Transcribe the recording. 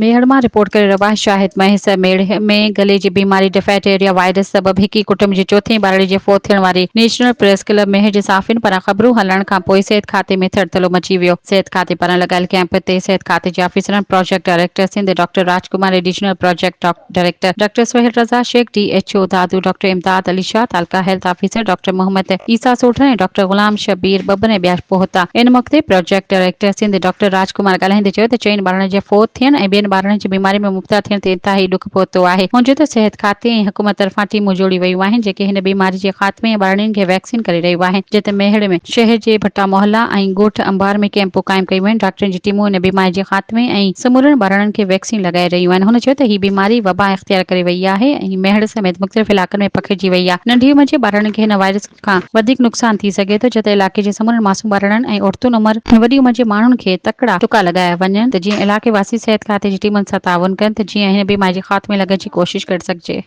ميهڙ مان رپورٽ ڪري رهيو آهي شاهد مهيسر ميهڙ ۾ گلي جي بيماري ڊفيٽيريا وائرس سبب هڪ ئي ڪٽنب جي چوٿين ٻارڙي جي فوت ٿيڻ واري نيشنل پريس ڪلب ميهڙ جي صحافين پاران خبرون هلڻ کان پوء صحت کاتي ۾ ٿرٿلو مچي ويو صحت کاتي پاران لڳايل ڪئمپ تي صحت کاتي جي آفيسرن project director Sindh doctor Raj Kumar additional project director doctor Sohail Raza Shaikh, D H O Dadu doctor Imdad Ali Shah, taluka health officer doctor Muhammad Isa Sodhar ۽ doctor Ghulam Shabbir Babbar ۽ ٻيا پهتا. ان موقعي تي project director Sindh doctor Raj Kumar ڳالهائيندي چيو ته چئن ٻارڙن جي فوت ٿيڻ ۽ ٻين ٻارڙن جي بيماري ۾ مبتلا ٿيڻ تي انتهائي ڏک پهتو آهي. هن چيو ته صحت کاتي ۽ حڪومت طرفان ٽيمون جوڙيون ويون آهن جيڪي هن بيماري جي خاتمي ۽ ٻارڙين کي ويڪسين ڪري رهيون آهن جتي ميهڙ ۾ شهر جي ڀٽا محلا ۽ ڳوٺ انبار ۾ ڪئمپون قائم ڪيون ويون، ڊاڪٽرن جي ٽيمون ان بيماري جي خاتمي ۽ سمورن ٻارڙن کي ويڪسين لڳائي رهيون آهن، هن چيو ته هي بيماري وبا اختيار ڪري وئي آهي ۽ ميهڙ سميت مختلف علائقن ۾ پکڙجي وئي آهي، ننڍي عمر جي ٻارڙن کي هن وائرس کان وڌيڪ نقصان ٿي سگهي ٿو، جتي علائقي جي سمورن معصوم ٻارڙن ۽ عورتن عمر ۽ وڏي عمر جي ماڻهن کي تڪڙا ٽڪا لڳايا وڃن ته جيئن علائقي واسي صحت کاتي جي ٽيمن سان تعاون ڪن ته جيئن هن بيماري جي خاتمي لاء گڏجي ڪوشش ڪري سگهجي.